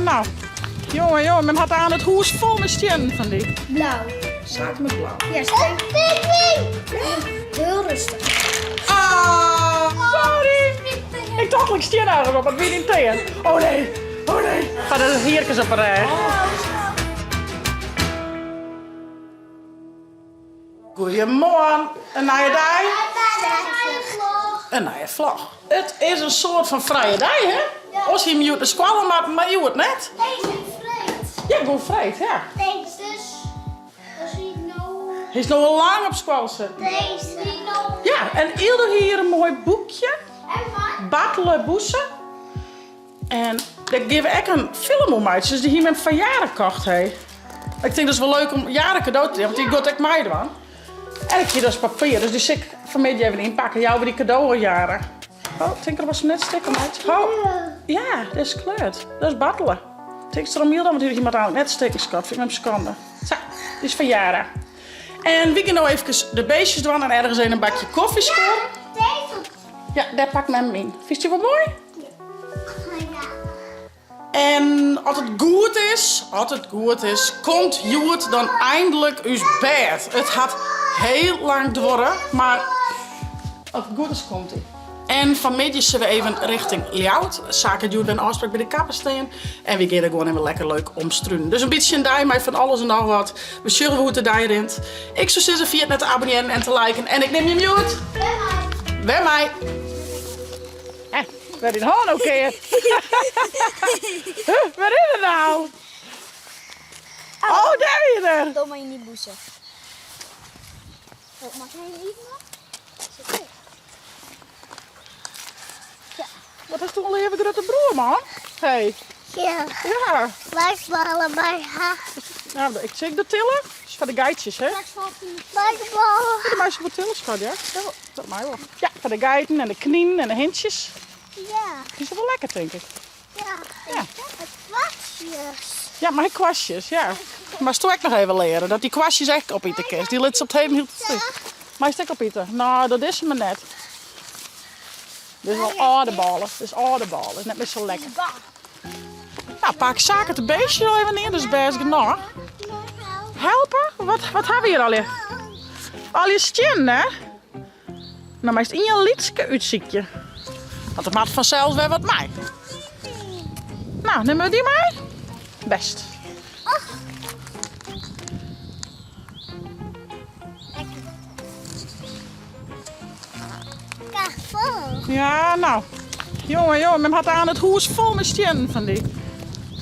nou. Jonge, jonge, men hat aan it hûs fol mei stiennen fan dy. Blau. Zaken met blau. Ja, steen. Pinguïn! Heel rustig. Ah, sorry. Ik tocht ik stien ergens op, dat wie dyn tean. Oh nee, oh nee. Foar de hierkes op 'e rêch. Goeiemoarn, in nije dei. In nije vlog. It is in soart fan frije dei, hè? Oars hie 'm hjoed nei skoalle moatten, mar hjoed net. Ja, Goede Freed, ja. Hy is no al lang op skoalle sitten. Ja, en Yldo hie hjir in moai boekje. Bartele Boese. En dêr gean we ek in film oer meitsjen, dus dy hie mem foar Jara kocht, hé. Ik tink dat is wol leuk om Jara kado te jaan, want dy giet ek meidwaan. En ik hie dus papier, dus dy sil ik fanmiddei even ynpakke. Jouwe we dy kado oan Jara. Oh, tink der was net stikken meitsje. Oh, ja, dat is kleurd. Dat is Bartele. Tinkst der om Yldo, want dy moat eigentlik net stikken, skat. Fyn ik mem skande. Sa, dy is foar Jara. En wy gean no efkes de beestjes dwaan en ergens even in bakje kofje skoaren. Ja, dêr pakt mem yn. Fynst dy wol moai? En as it goed is, as it goed is, komt hjoed dan eindelijk ús bêd. It hat heel lang duorre, mar as it goed is komt hy. En fanmiddei sille we even richting Ljouwert. Sake hat hjoed wer in ôfspraak by de kapper stean. En wy gean der gewoan even lekker leuk omstrunen. Dus in bytsje in dei mei fan alles en noch wat. We sjogge hoe't de dei rint. Ik soe sizze ferjit net te abonnearjen en te liken. En ik nim jim hjoed. Wer mei. Wer mei. Wer dyn hân no keard. Huh, wêr is er nou? Oh, dêr wie er. Doe mar yn dy bûse. Oh, mag ik even nog? Ja. Wat is toch een leave grutte broer, man? Hey. Ja. Ja. Bakballen bij haar. Nou, ik zie de tillen. Dat is voor de geitjes, hè? Bakballen. De meisje voor tillen, schat, ja? Dat mij wel. Ja, voor de geiten en de knienen en de hintjes. Ja. Die is wel lekker, denk ik. Ja. Ja. Het kwastjes. Ja, maar kwastjes, ja. Maar stoe ik nog even leren dat die kwastjes echt opeten kinst. Die lit ze op het heden heel te stuk. Maar is het ek opeten? Nou, dat is ze maar net. Dit is wel âlde ballen. Dit is âlde ballen. Dit is net mear sa lekker. Nou, pak Sake it beestje al even near, dus bêst genôch. Helpen? Wat, wat ha we hjir allegear? Allegear stiennen, hè? Nou, meist ien lytske útsykje. Want it moat fansels wer wat mei. Nou, nimme we dy mei? Best. Ja, nou. Jonge, jonge, mem hat aan it hûs fol mei stiennen fan dy.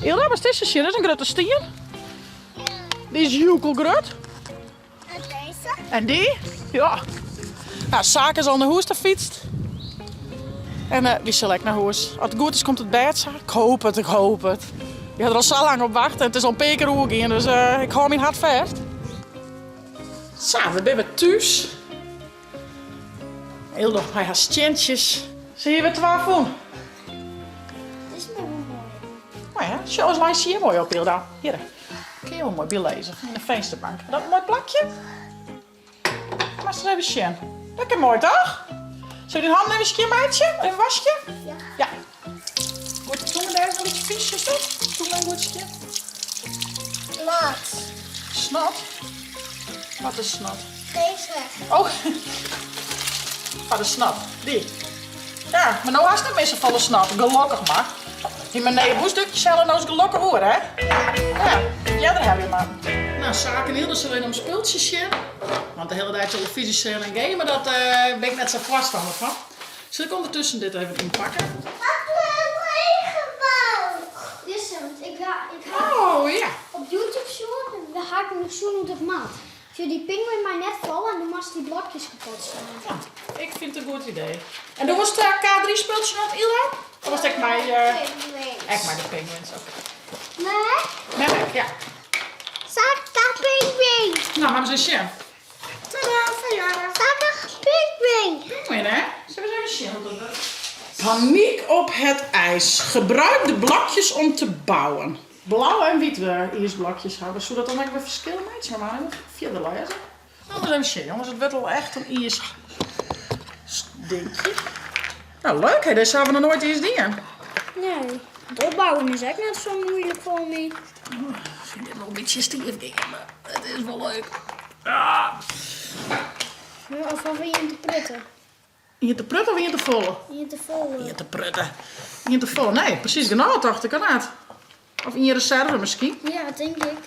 Ylda, wat is dit? Dit is in grutte stien. Dy is joekelgrut. En deze? En dy? Ja. Nou, Sake is al nei hûs ta fytst. En uh, wy sille ek nei hûs. As it goed is komt it bêd sa. Ik hoop it, ik hoop it. Ik ha der al sa lang op wachte en it is al in pear kear oergien, dus uh, ik hâld myn hart fêst. Sa, we binne wer thús. Yldo mei har stientsjes. Se hie wer twa fûn. Dit is moai. Moai hè? Sjoch, ris lein hjir moai op, Yldo. Hjir. Kin je wol moai bylizze yn de finsterbank. Dat in moai plakje? Moatst ris even sjen. Dat kin moai toch? Sil ik dyn hannen even skjinmeitsje? Even waskje? Ja. Ja. Goed, de tongen dêr even in bytsje vies, is dat? Tongen goed skjin. Snot. Snot? Wat is snot? Deze. Oh, foar de snot. Dy. Ja, mar no hast net mear safolle snot, gelokkich mar. Dy mei nije bûsdoekjes helle no is gelokkich oer, hè? Ja, earder helje moatten. Nou, Sake en Yldo sille even om spultsjes sjen. Want de hiele dei telefyzje sjen en gamen, dat bin ik net sa foarstanner fan. Sil ik ûndertusken dit even ynpakke? Wat een regenboog! Dizze, want ik ha, ik ha Oh ja. op YouTube sjoen, dêr ha ik noch sjoen hoe't dat moat. Sjoch, dy pinguïn mei net falle en do moatst dy blokjes kapot slaan. Ja, ik fyn it in goed idee. En do wolst K3 spultsje noch, Yldo? Of was het ek mei, Pinguïns. ek mei de pinguïns, oké. Nee? Nee, ek, ja. Saka pinguïn. Nou, moatte we ris sjen. Tada, foar Jara. Saka pinguïn. Pinguïn, hè? Sille we ris even sjen hoe dat wurdt. Paniek op het ijs. Gebruik de blokjes om te bouwen. Blauwe en wite iisblokjes hawwe. Soe dat dan ek wer ferskil meitsje? Mar even fierder lêze. Laten we even sjen, jonges. It wurdt al echt in iisdinkje. Nou, leuk hè. Dizze hawwe we noch noait iis dien. Nee. Het opbouwen is ek net sa moeilik foar my. Ik fyn dit wol in bytsje stiif gean, mar it is wol leuk. Ah. Of of ien te prutte? Ien te prutte of ien te folle? Ien te folle. Ien te prutte. Ien te folle. Nee, presys genôch tocht ik, of net? Of ien reserve miskien? Ja, dat tink ik.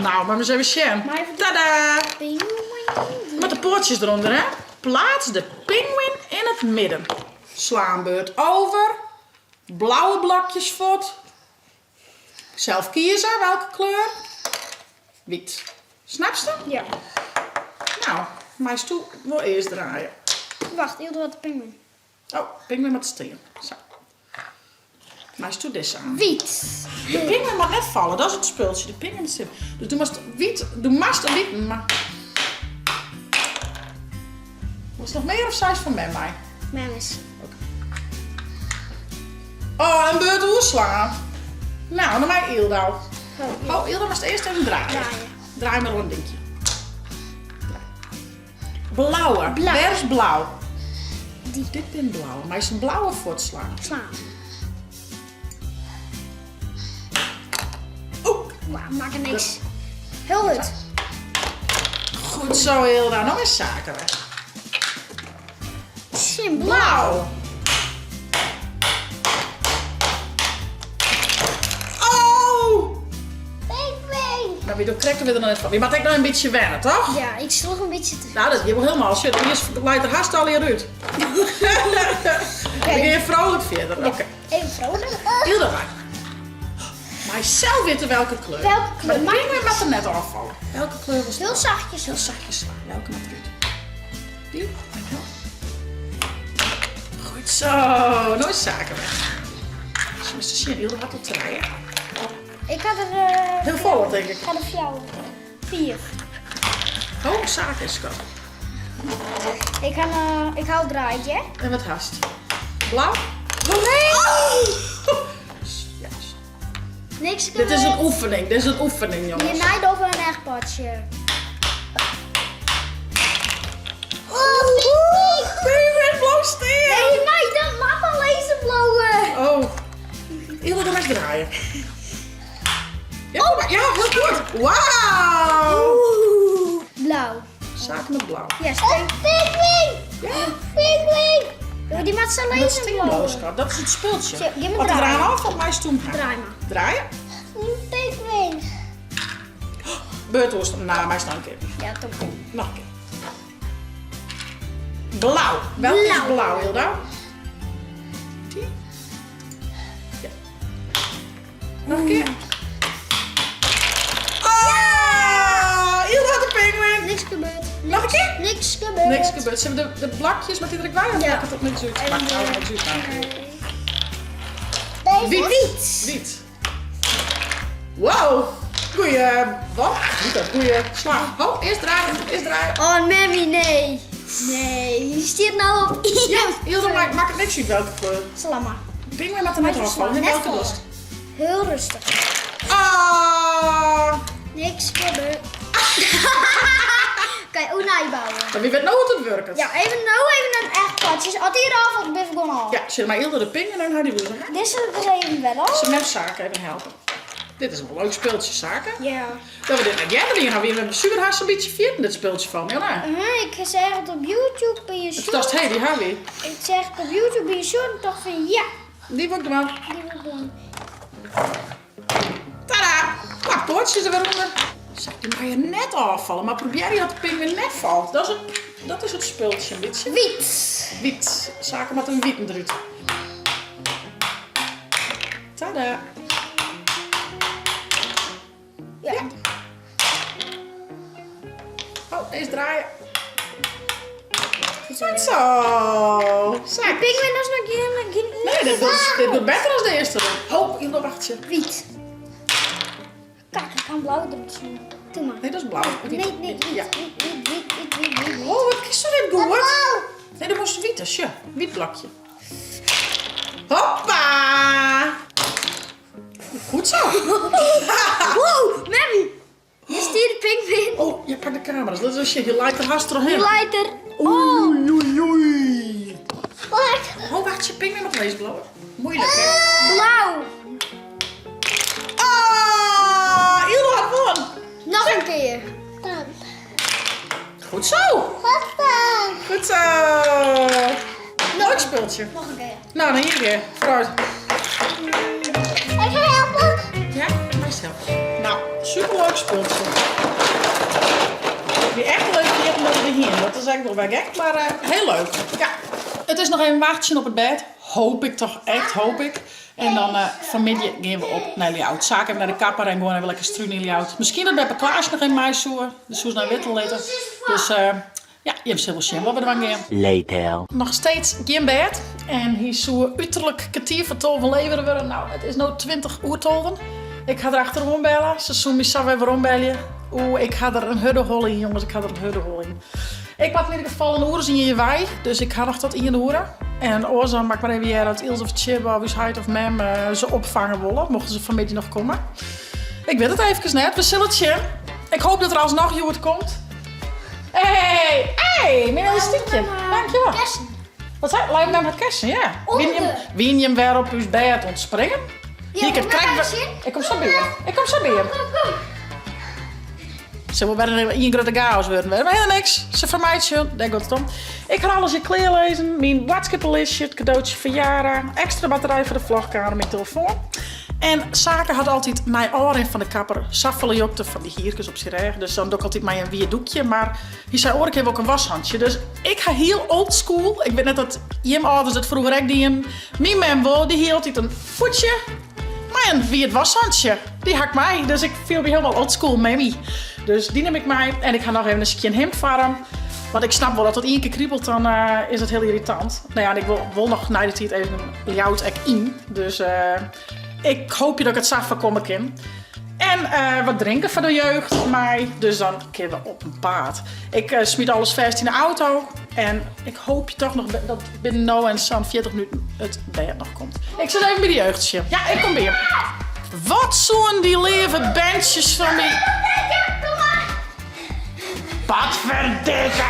Nou, mar ris even sjen. Tada! Pinguïn. Met de poortjes eronder, hè? Plaats de pinguïn in het midden. Slaan beurt over. Blauwe blokjes fuort. Zelf kieze welke kleur. Wyt. Snapst? Ja. Nou, meisto wol earst draaie. Wacht, ik doe wat de pinguïn. Oh, pinguïn moat stean. Sa. Meisto dizze oan. Wyt. De pinguïn moat net falle, dat is it spultsje. De pinguïn moat stean. Dus do moatst wyt, do moatst in witen, mar. Wolst noch mear of seist fan mem mei? Mem is. Oké. Oh, in beurt oerslaan. Nou, dan mei Yldo. Oh, Yldo moatst earst even draaie. Draaie. Draai mar oan it dinkje. Blauwe. Blau. Wêr is blau? Dy. Dit binne blauwe. Meist in blauwe fuortslaan. Slaan. Oeh. Wow, makke niks. Heel hurd. Goed zo, Hilda. No is Sake wer. Tsjin blau. Blau. Oh! Pinguïn. Nou, wy dogge krekt wer der noch net fan. Wy moatte ek noch in bytsje wenne, toch? Ja, ik sloech in bytsje te. Nou, dat giet wol hielendal. Sjoch, dy is, leit der hast allegear út. We gean vrolijk fierder. Oké. Even vrolijk. Hilda, wacht. Meist sels witte welke kleur. Welke kleur? Maar de pinguïn moat der net ôffalle. Welke kleur was Heel zachtjes. Heel zachtjes slaan. Welke moat derút? Dy? Goed zo. No is Sake weg. Zo is te sjen. Hilda hat al trije. Ik ha der... Uh, Heel folle, tink ik. Ik ha der fjouwer. Fiif. Oh, Sake is skat. Ik ha, uh, ik ha al draaid, hè? En wat hast? Blau? Nee! Oh! Yes. Niks Dit is in oefening, dit is in oefening, jongens. Hjirnei dogge we in echt potsje. Pinguïn, bliuw stean! Nee, maar dat mag wel laser blowen. Oh. Hilda, dan eens draaien. Ja, oh. ja, heel goed. Wauw! Blau. Sake met blau. Ja, steen. Pinguïn! Ja. Pinguïn! Oh, die moat sa Dat laser is blowen. schat. Dat is het spultje. Zo, geef me Wat er draaien. eraan afvalt, meist toen gaan. Draai maar. Draaien. Pinguïn. Beurt oerst. Nou, meist nog een keer. Ja, toch. Nog een keer. Blau. Welke is Blau. blau, Hilda? Die? Ja. Nog een keer. Ah, Hilda had de pinguïn. Niks gebeurd. Nog een keer? Niks gebeurd. Niks gebeurd. Zullen we de, de blokjes met die er bij of Ja. maakt het op niks uit? En Maakt de- nou niks uit. Deze. Wyt. Wyt. Wow. Goeie, wat? Niet dat goeie slag. Oh, eerst draaien, eerst draaien. Oh, Mammy, nee. Nee, je stiert nou op. Ja, Hilda, maakt, maakt het niks uit welke kleur. Sla maar. Pinguïn moat der net ôffalle. Net Welke vallen. lust? Heel rustig. Ah. Niks gebeurd. Oké, hoe nou bouwen? Maar wie weet nou hoe het werkt. Ja, even nou even een echt potje. Als die eraf valt, ben ik gewoon al. Ja, zet maar Hilda de pinguïn en haar die woezen. Dit is er even wel al. Ze met Sake even helpen. Dit is een leuk spultje, Sake. Ja. Dat we dit net eerder doen, gaan we hier met super haast een beetje vierten dit spultje van. Ja, nou. Uh, ik zeg het op YouTube bij je Het dacht, hé, die hebben we. Ik zeg het op YouTube bij je short en toch van ja, Die wil ik doen. die wil ik doen. Tada! Plak poortjes er weer onder. Zag die maar je net afvallen, maar probeer je dat de pinguïn net valt. Dat is het, dat is het spultje een beetje. Wiet. Wiet. Sake met een wieten eruit. Tada! Ja. Ja. Oh, deze draaien. Goed zo. Zaak. Pinguïn is nog geen... geen Nee, dit doet, dit doet beter dan de eerste. Oh, Hilda, wacht je. Wiet. Kijk, ik kan blauw eruit zien. Doe maar. Nee, dat is blauw. Wiet. Nee, nee, wiet, Ja. wiet, wiet, wiet, wiet, wiet, wiet, wiet. Oh, wat kiest u dit goed? Nee, dat moest wiet, hè. Wiet blokje. Hoppa! Goed zo. Wow, Mammy. Is die de pinguïn? Oh, je pakt de camera's. Dat is als je, je lijkt er haast doorheen. Die leidt er. Oei, oei, oei. Wacht. Oh, wacht. wachtsje, pinguïn moat lizzen bliuwe. Moeilik hè? Blau. Ah, Ildo hat wûn. Noch in kear. Goed zo. Goed zo. Leuk spultsje. Noch in kear. Nou, dan hier kear. Vooruit. Ik ga helpen. Ja, mijzelf. Nou, superleuk spultsje. Wie echt leuk hier om dat we hier. Dat is eigenlijk wel weer gek, maar eh, heel leuk. Ja. Het is nog even wachten op het bed. Hoop ik toch, echt hoop ik. En dan eh, vanmiddag gaan we op naar Ljouwert. Zaak even naar de kapper en gewoon even lekker struinen in Ljouwert. Misschien dat Beppe Klaas nog in mei zoeken. De soes naar Wittel later. Dus eh, ja, je hebt wel zien wat we er aan gaan. Later. Nog steeds geen bed. En hier zou uiterlijk kwartier voor 12 leveren worden. Nou, het is nu 20 uur 12. Ik ga er achterom bellen. Ze zoen me zo weer bellen. Oeh, ik ga er een huddehol in, jongens. Ik ga er een huddehol in. Ik pak in ieder geval een oer in je wei. Dus ik ga nog tot 1 uur. En oorzaak maak maar even hier dat Ilse of Chibba of Huisheid of Mem eh, ze opvangen willen. Mochten ze vanmiddag nog komen. Ik weet het even net. We zullen het zien. Ik hoop dat er alsnog Joert komt. Hey, hey, mijn elastiekje. Dankjewel. Kersen. Wat zei Lijkt me het kersen, ja. Onder. Wien je, wien je hem weer op uw bed ontspringen? Ja, ik, het maar krijg daar zin. ik kom zo bij je. Ik kom zo bij je. Kom, kom. Ze wil bijna een grote chaos worden. Maar helemaal niks. Ze vermijdt je. Daar gaat het om. Ik ga alles in kleer lezen. Mijn boodschappenlistje, het cadeautje voor Jara. Extra batterij voor de vlogkamer, mijn telefoon. En Zaken had altijd mijn oren van de kapper saffelen jokte van die hierkes op zijn rug. Dus dan doe ik altijd mij een wier doekje. Maar hier zei oor ik heb ook een washandje. Dus ik ga heel old school. Ik weet net dat Jim ouders het vroeger ook deden. Mijn mem wel, die hield altijd een voetje maar een wie het washandje, die hak mij. Dus ik viel me helemaal oldschool mammy. Dus die neem ik mee. En ik ga nog even een stukje hemd farm. Want ik snap wel dat dat één keer kriebelt, dan eh, is het heel irritant. Nou ja, en ik wil, wil nog na de tijd even een jout ek in. Dus eh, ik hoop je dat ik het zag voorkomen kan. En eh, wat drinken voor de jeugd mij. Dus dan kunnen we op een paard. Ik eh smiet alles vast in de auto. En ik hoop je toch nog dat binnen no en zo'n 40 minuten het bed nog komt. Ik zit even bij de jeugdje. Ja, ik kom weer. Wat zo'n die lieve bandjes van die... Kom maar. Wat verdikke!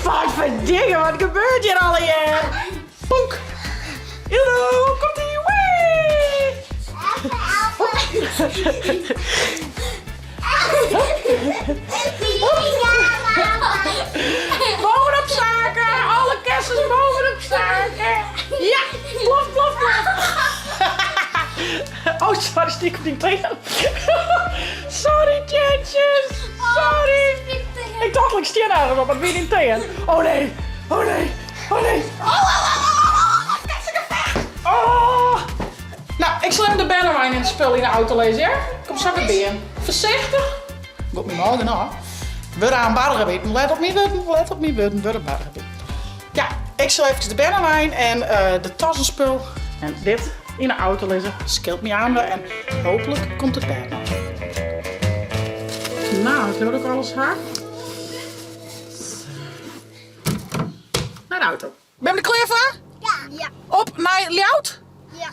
Wat verdikke, wat gebeurt hier al hier? Poek! Hallo, komt ie! Wee! Helpen, helpen. Bovenop zaken! Alle kersen bovenop zaken! Ja! Plof, plof, plof! Oh, sorry, stiekem die tegen. Sorry, tjentjes! Sorry! Ik dacht, ik stier daar op, maar wie niet tegen. Oh nee! Oh nee! Oh nee! Oh, oh, oh, oh, oh, kersengevecht! Oh! Nou, ik zal even de bannerwijn in het spul in de auto lezen, ja? Kom zo weer bij. Voorzichtig. Goed, mijn magen nou. We aan bargebieden. Let op mijn woorden, let op mijn woorden, we aan bargebieden. Ja, ik zal even de bannerwijn en eh, de tassenspul en dit in de auto lezen. Scheelt me aan en hopelijk komt het bij nog. Nou, ik heb ook alles haar. Naar de auto. Ben je er klaar voor? Ja. Ja. Op naar Ljout? Ja.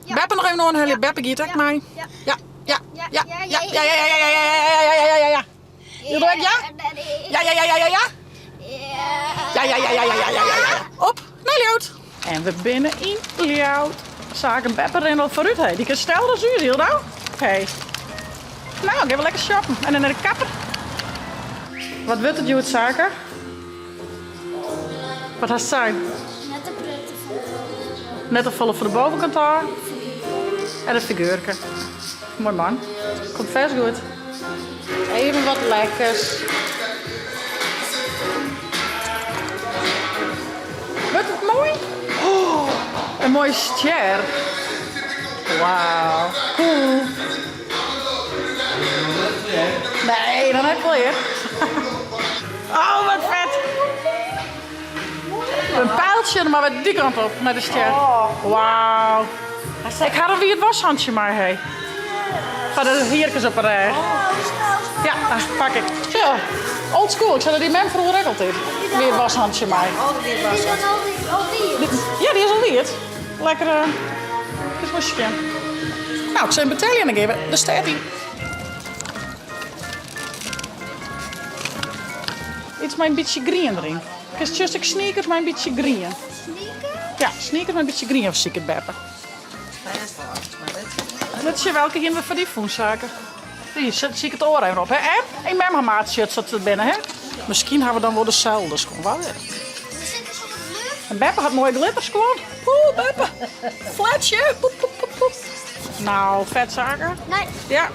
Ja, Beppe nog even nog een hele Beppe giet ook mij. Ja. Ja, ja, Ja, ja, ja, ja, ja, ja, ja, ja, ja, ja, ja, ja, ja, ja, ja. Jullie ook, ja? Ja, ja, ja, ja, ja, ja. Ja, ja, ja, ja, ja, ja, ja, ja, ja. Op naar Ljout. En we binnen in Ljout. Zaken Beppe rent al vooruit, hè. Die kan sneller dan u, Hildo. Hey. Nou, ik even lekker shoppen. En dan naar de kapper. Wat wordt het, Joet, zaken? Wat has zijn? Net de prutten van Net een volle voor de bovenkant daar. En een figuurke. Mooi man. Komt vers goed. Even wat lekkers. Wordt het mooi? Oh, een mooie ster. Wauw. Cool. Nee, dan heb ik wel hier. Oh, wat vet. Een pijltje, maar wat die kant op, naar de ster. Wauw. Ik had er weer het washandje maar, hé. Van de hierkes op een rij. Ja, ah, pak ik. Zo, old school. Ik zei dat die man vroeger ook altijd. Weer het washandje maar. Dit is dan al die, al die. Ja, die is al liet. Lekker, eh, het is mooi schoon. Nou, ik zou een betelje aan geven. Daar staat hij. Iets met een beetje green erin. Ik is just ik sneakers, maar een beetje green. Sneaker? Ja, sneakers mei in bytsje grien siket beppe. Lit sjen welke hiene we foar dy fûn, Sake. Dy siket oar even op, hè? En ik mem har maat sjocht sa't se binne, hè? Miskien ha we dan wol deselde skuon, wa wit. En beppe hat moaie glitterskuon. Oeh, beppe. Fletsje. Poep, poep, poep, poep. Nou, vet Sake. Nee. Ja.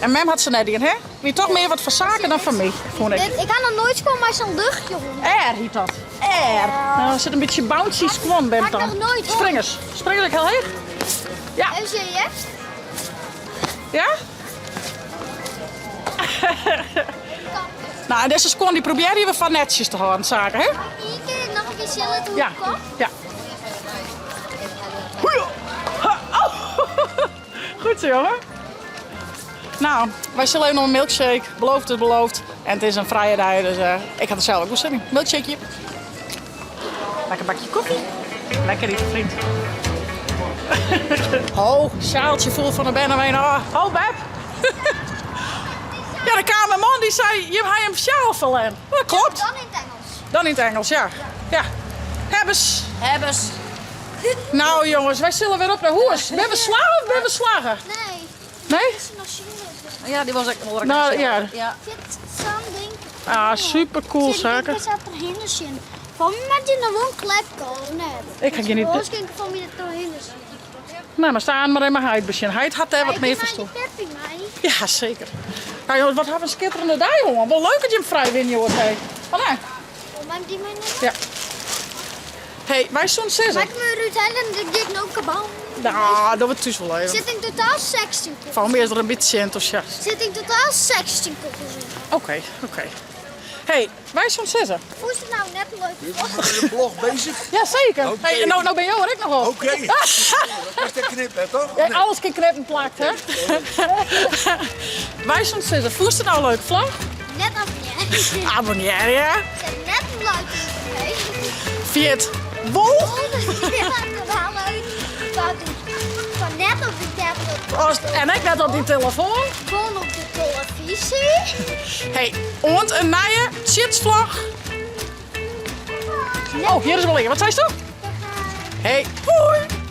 En mem hat se net dien, hè? Wie toch mear wat foar Sake dan foar my, fûn ik. Ik ha noch noait skuon mei sa'n luchtje oan. Air hiet dat. Air. Nou, der sit in bytsje bouncy skuon bin Ha ik dan. noch noait hân. Springers. Springers ek hiel heech? Ja. Even serieus? Ja? Nou, en dizze skuon die probearje we foar netsjes te hâlden, Sake, hè? Ien kear noch in kear sille it oer Ja. de kop. Ja. Hoejo. Ha. Oh. Goed zo, jongen. Nou, wy sille even om in milkshake. Beloofd is beloofd. En it is in frije dei, dus eh, ik ha der sels ek wol sin yn. Milkshakeje. Lekker bakje koffie. Lekker ite, vriend. Ho, sjaaltje fol fan de bernewyn ôf. Ho, Beb. Ja, der kaam in man dy sei, jim ha jim sjaal ferlern. Dat klopt. Dan yn it Engels. Dan yn it Engels, ja. Ja. Hebbes. Hebbes. Nou jongens, wy sille wer op nei hûs. Binne we slagge of binne we slagge? Nee. Nee? Is er noch sûnder? Ja, dy was ek wol Nou, ja. ja. Zit zo'n ding. Ah, super cool, Sake. Ik zat er hinne zien. Van mij maakt je nog wel een klepke, of net? Ik ha gjin idee. Anders kan ik van mij dat doorheen zien. Nou, maar staan maar even heit besjen. Heit hat dêr wat mear ferstân. Peppy mij. Ja, seker. Nou jongens, wat ha we in skitterende dei hân. Wol leuk dat jim frij binne hjoed, hé. Oh nee. Oh, die mij net. Ja. Hey, wy soene sizze. Maak me Ruud en dan dit nou kabam. Nou, dat we thús wol even. Zit in totaal 16 koppels. Van mij is er een bytsje enthousiast. Zit in totaal 16 koppels in. Oké, oké. Hey, wy soene sizze. Hoe is het nou net leuk? Met een blog bezig? Ja, zeker. Oké. Hey, nou, nou ben jou er ek noch op. Oké. Dat is de knip, hè, toch? Ja, alles kin knippen plakt, hè? Wy soene sizze, fûnst it nou leuk vlog? Net abonnearje. Abonnearje, ja. Zet net een like Ferjit wol. Van net op de tablet. As, en ek net op dyn telefoan. Gewoon op de televisie. Hey, oant in nije Tsjitsvlog. Oh, hjir is wol ear. Wat seisto? Hey, hoi!